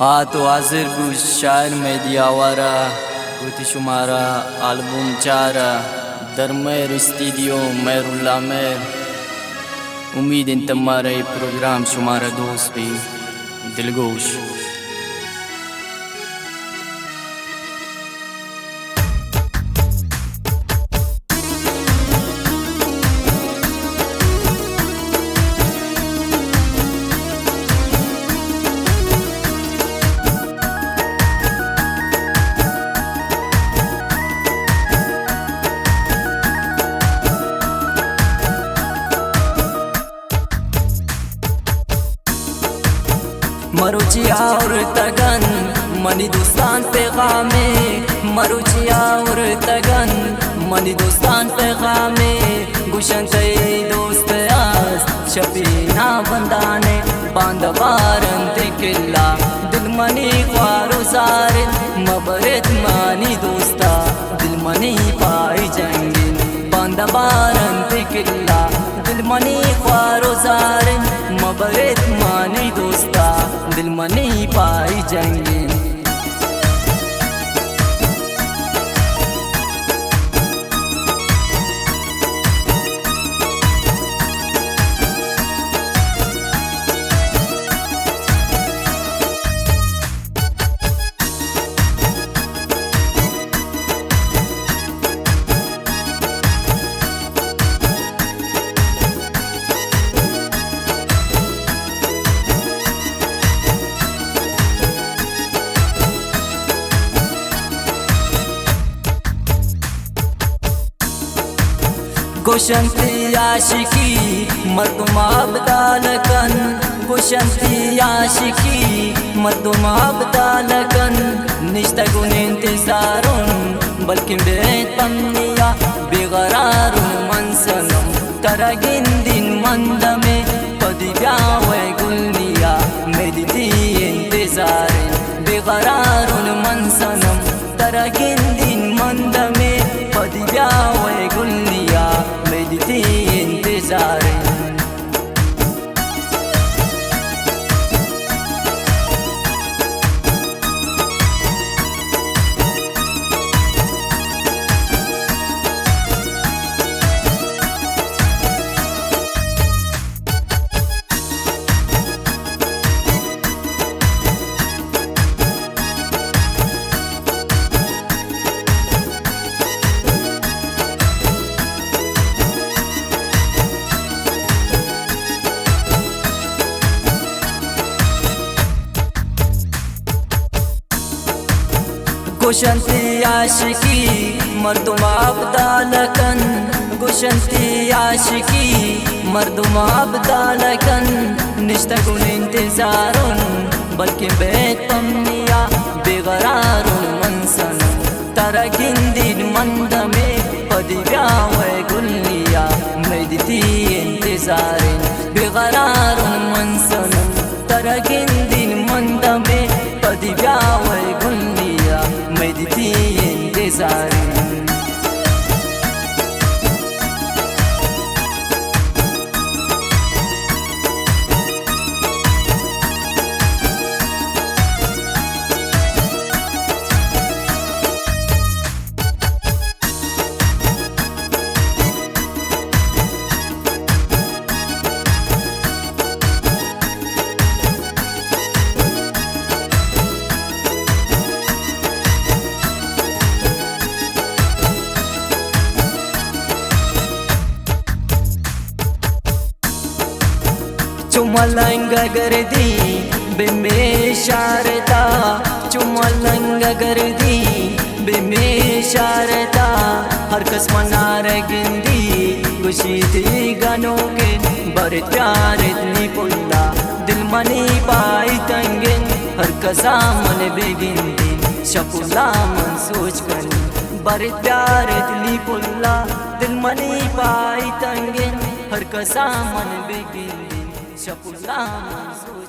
آ تو حاضر گوش شاعر مہدی آوارہ، وتی شمارا البم چارہ، در مہر استیڈیو، مہر اللہ مہر۔ امید انت مارا اے پروگرام شمارا دوست بی۔ دلگوش۔ مروچی آورتگن منی دوستان پیغامے، مروچی آورتگن منی دوستان پیغامے، گوشنت اے دوست است شپی نابندانے، باندا بارنت کلا دل منی خوار و زارے، مبرت منی دوستا دل منی پائی جنگین، باندا بارنت کلا دل منی خوار و زارین، مبرت منی دوستا دل منی پائی جنگین۔ گوشنتی عاشقی مردم ابدال کن، گوشنتی عاشقی مردم ابدال کن، نشتگون انتظارون بلکن بیت پمنیا، بیقرارون من سنم ترا گندین مندمے، پدی بیا وے گلنیا، مدتی انتظارین بیقرارون من سنم ترا گندین مندمے، پدی بیا وے گلنیا، مدتی انتظارین۔ گوشنتی عاشقی مردم ابدال کن، گوشنتی عاشقی مردم ابدال کن، نشتگون انتظارون بلکن بیت پمنیا، بیقرارون من سنم ترا گندین مندمے، پدی بیا وے گلنیا، مدتی انتظارین بیقرارون من سنم ترا گندین مندمے، پدی بیا وے گلنیا، مدتی انتظارین۔ چو ملنگ گردی بہ مے شارتا، چو ملنگ گردی بہ مے شارتا، ہر کس منار گندی گوشی دی گنوکے، بر پیارت نی پلا دل منی پائی تنگن، ہر کسا من بگندی شپلا من سوچ کنی، بر پیارت نی پلا دل منی پائی تنگن، ہر کسا من بگندی شپلا من سوچ